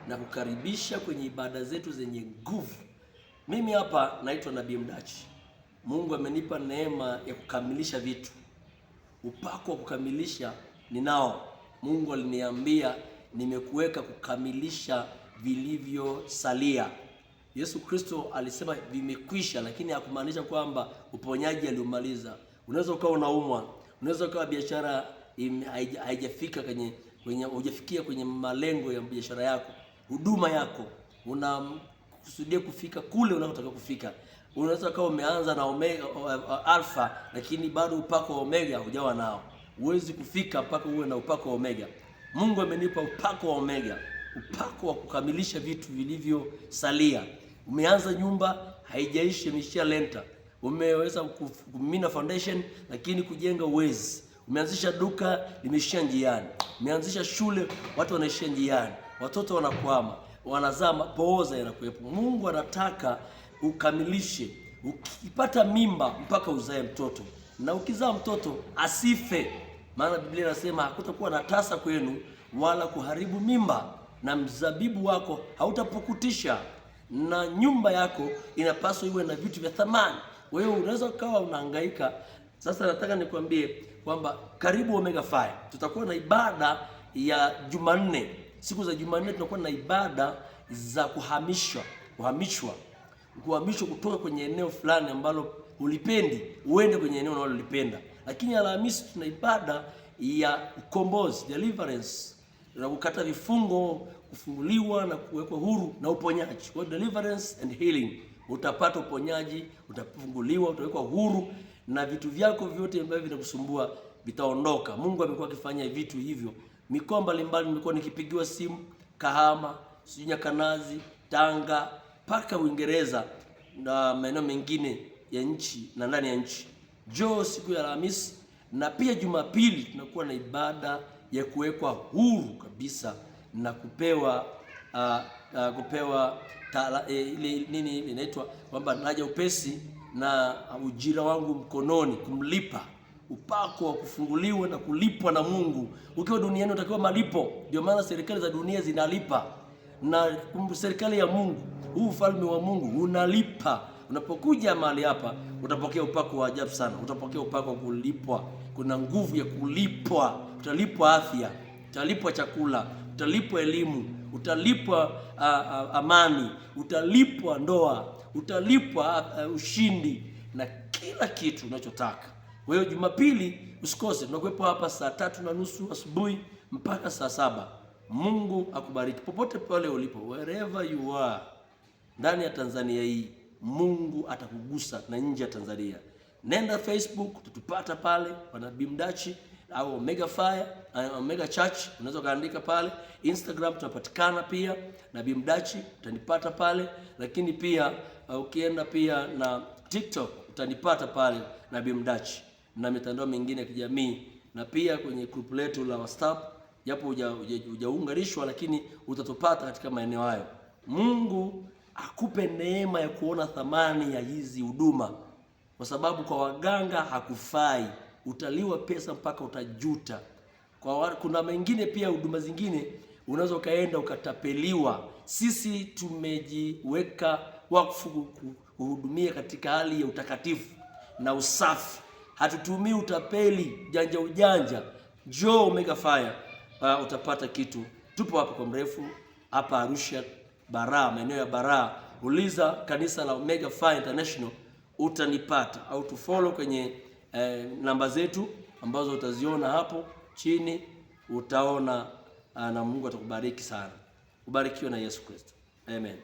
Na kukaribisha kwenye ibada zetu zenye nguvu. Mimi hapa naitwa Nabii Mdachi. Mungu amenipa neema ya kukamilisha vitu. Upako wa kukamilisha ninao. Mungu aliniambia nimekuweka kukamilisha vilivyosalia. Yesu Kristo alisema vimekwisha, lakini hakumaanisha kwamba uponyaji aliumaliza. Unaweza ukawa unaumwa, unaweza ukawa biashara haijafika kwenye hujafikia kwenye malengo ya biashara yako, huduma yako, unakusudia kufika kule unakotaka kufika. Unaweza ukawa umeanza na omega, alfa, lakini bado upako wa omega hujawa nao. Huwezi kufika mpaka uwe na upako wa omega. Mungu amenipa upako wa omega, upako wa kukamilisha vitu vilivyosalia. Umeanza nyumba haijaishi, imeishia lenta. Umeweza kumimina foundation, lakini kujenga uwezi. Umeanzisha duka limeishia njiani. Umeanzisha shule, watu wanaishia njiani, watoto wanakwama, wanazama, pooza yanakuwepo. Mungu anataka ukamilishe. Ukipata mimba mpaka uzae mtoto, na ukizaa mtoto asife, maana Biblia inasema hakutakuwa na tasa kwenu wala kuharibu mimba, na mzabibu wako hautapukutisha, na nyumba yako inapaswa iwe na vitu vya thamani. Wewe unaweza ukawa unahangaika. Sasa nataka nikwambie kwamba karibu Omega Fire tutakuwa na ibada ya Jumanne. Siku za Jumanne tunakuwa na ibada za kuhamishwa, kuhamishwa, kuhamishwa kutoka kwenye eneo fulani ambalo ulipendi uende kwenye eneo unalolipenda. Lakini Alhamisi tuna ibada ya ukombozi, deliverance, na kukata vifungo, kufunguliwa na kuwekwa huru na uponyaji. Kwa deliverance and healing, utapata uponyaji, utafunguliwa, utawekwa huru na vitu vyako vyote ambavyo vinakusumbua vitaondoka. Mungu amekuwa akifanya vitu hivyo mikoa mbalimbali. Nimekuwa nikipigiwa simu Kahama, sijui Nyakanazi, Tanga, mpaka Uingereza na maeneo mengine ya nchi na ndani ya nchi. Njoo siku ya Alhamisi na pia Jumapili tunakuwa na ibada ya kuwekwa huru kabisa na kupewa kupewa ile nini inaitwa kwamba naja upesi na ujira wangu mkononi, kumlipa upako wa kufunguliwa na kulipwa na Mungu. Ukiwa duniani utakiwa malipo. Ndio maana serikali za dunia zinalipa, na serikali ya Mungu, huu ufalme wa Mungu unalipa. Unapokuja mahali hapa utapokea upako wa ajabu sana, utapokea upako wa kulipwa. Kuna nguvu ya kulipwa. Utalipwa afya, utalipwa chakula, utalipwa elimu, utalipwa amani, utalipwa ndoa, utalipwa ushindi na kila kitu unachotaka. Kwa hiyo Jumapili usikose, tunakuwepo hapa saa 3:30 asubuhi mpaka saa 7. Mungu akubariki popote pale ulipo, wherever you are, ndani ya Tanzania hii Mungu atakugusa na nje ya Tanzania. Nenda Facebook utatupata pale kwa Nabii Mdachi au Omega Fire, Omega Church unaweza kaandika pale. Instagram tunapatikana pia Nabii Mdachi utanipata pale, lakini pia ukienda pia na TikTok utanipata pale Nabii Mdachi na mitandao mingine ya kijamii na pia kwenye group letu la WhatsApp, japo hujaunganishwa lakini utatupata katika maeneo hayo. Mungu akupe neema ya kuona thamani ya hizi huduma, kwa sababu kwa waganga hakufai, utaliwa pesa mpaka utajuta. Kuna mengine pia huduma zingine unaweza ukaenda ukatapeliwa. Sisi tumejiweka wakfu kuhudumia katika hali ya utakatifu na usafi, hatutumii utapeli, ujanja ujanja. Njoo Omega Fire, utapata kitu. Tupo hapa kwa mrefu hapa Arusha Baraa, maeneo ya Baraa. Uliza kanisa la Omega Fire International utanipata, au tufollow kwenye namba zetu ambazo utaziona hapo chini, utaona na Mungu atakubariki sana. Ubarikiwe na Yesu Kristo. Amen.